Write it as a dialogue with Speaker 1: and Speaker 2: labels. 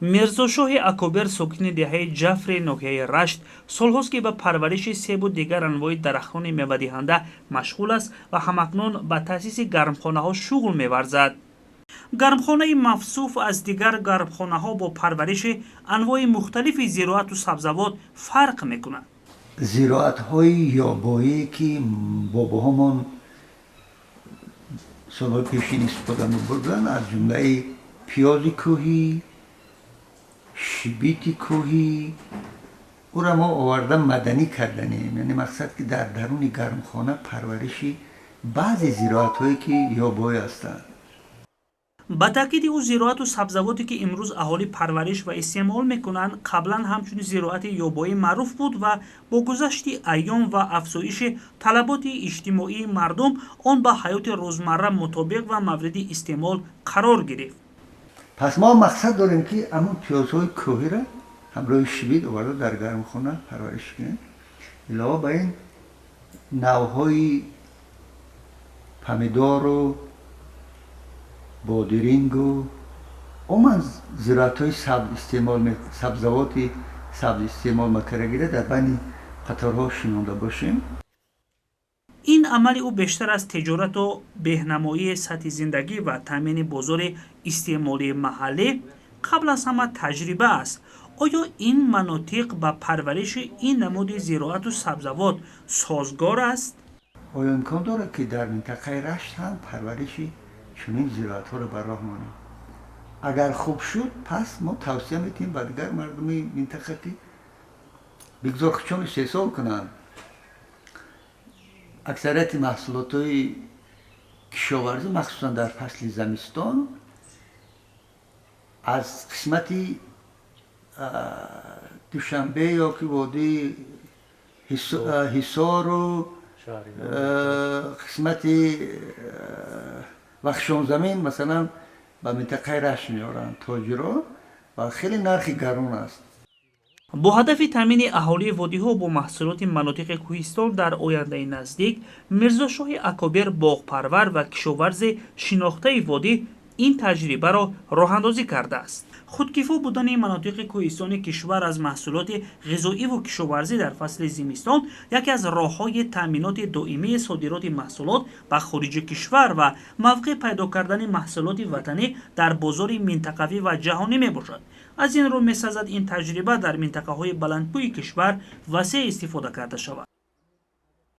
Speaker 1: Мирзошоҳи Акобир, сокини деҳаи Ҷафри ноҳияи Рашт, солҳост, ки ба парвариши себу дигар анвои дарахтони мевадиҳанда машғул аст ва ҳамакнун ба таъсиси гармхонаҳо шуғл меварзад. Гармхонаи мавсуф аз дигар гармхонаҳо бо парвариши анвои мухталифи зироату сабзавот фарқ мекунад.
Speaker 2: Зироатҳои ёбоие, ки бобоҳомон солҳои пешин истифода мебурданд, аз ҷумлаи пиёзи кӯҳӣ, шибити кӯҳӣ, ӯра мо оварда маданӣ карданем. Яъне мақсад, ки дар даруни гармхона парвариши баъзе зироатҳое, ки ёбоӣ ҳастанд.
Speaker 1: Ба таъкиди ӯ, зироату сабзавоте, ки имрӯз аҳолӣ парвариш ва истеъмол мекунанд, қаблан ҳамчун зироати ёбоӣ маъруф буд ва бо гузашти айём ва афзоиши талаботи иҷтимоии мардум он ба ҳаёти рӯзмарра мутобиқ ва мавриди истеъмол қарор гирифт.
Speaker 2: Пас мо мақсад дорем, ки ҳамун пиёзҳои кӯҳира ҳамроҳи шибит оварда дар гармхона парвариш кунем. Илова ба ин, навъҳои помидору бодирингу умуман зироатҳои сабз истеъмол, сабзавоти сабз истеъмол макардагира дар байни қаторҳо шинонда бошем.
Speaker 1: Ин амали ӯ бештар аз тиҷорату беҳнамоии сатҳи зиндагӣ ва таъмини бозори истеъмолии маҳаллӣ қабл аз ҳама таҷриба аст. Оё ин манотиқ ба парвариши ин намуди зироату сабзавот созгор аст?
Speaker 2: Оё имкон дорад, ки дар минтақаи Рашт ҳам парвариши чунин зироатҳоро ба роҳ монем? Агар хуб шуд, пас мо тавсия медиҳем ба дигар мардуми минтақа, ки бигзор худшон истеҳсол кунанд. Аксарияти маҳсулотҳои кишоварзӣ, махсусан дар фасли замистон, аз қисмати Душанбе ё ки водии Ҳисору қисмати Вахшонзамин, масалан, ба минтақаи Рашт меоранд тоҷиро ва хеле нархи гарон аст.
Speaker 1: Бо ҳадафи таъмини аҳолии водиҳо бо маҳсулоти манотиқи кӯҳистон дар ояндаи наздик, Мирзошоҳи Акобир, боғпарвар ва кишоварзи шинохтаи водӣ, ин таҷрибаро роҳандозӣ кардааст. Худкифо будани манотиқи кӯҳистони кишвар аз маҳсулоти ғизоиву кишоварзӣ дар фасли зимистон яке аз роҳҳои таъминоти доимии содироти маҳсулот ба хориҷи кишвар ва мавқеъ пайдо кардани маҳсулоти ватанӣ дар бозори минтақавӣ ва ҷаҳонӣ мебошад. Аз ин рӯ месазад ин таҷриба дар минтақаҳои баландпӯи кишвар васеъ истифода карда шавад.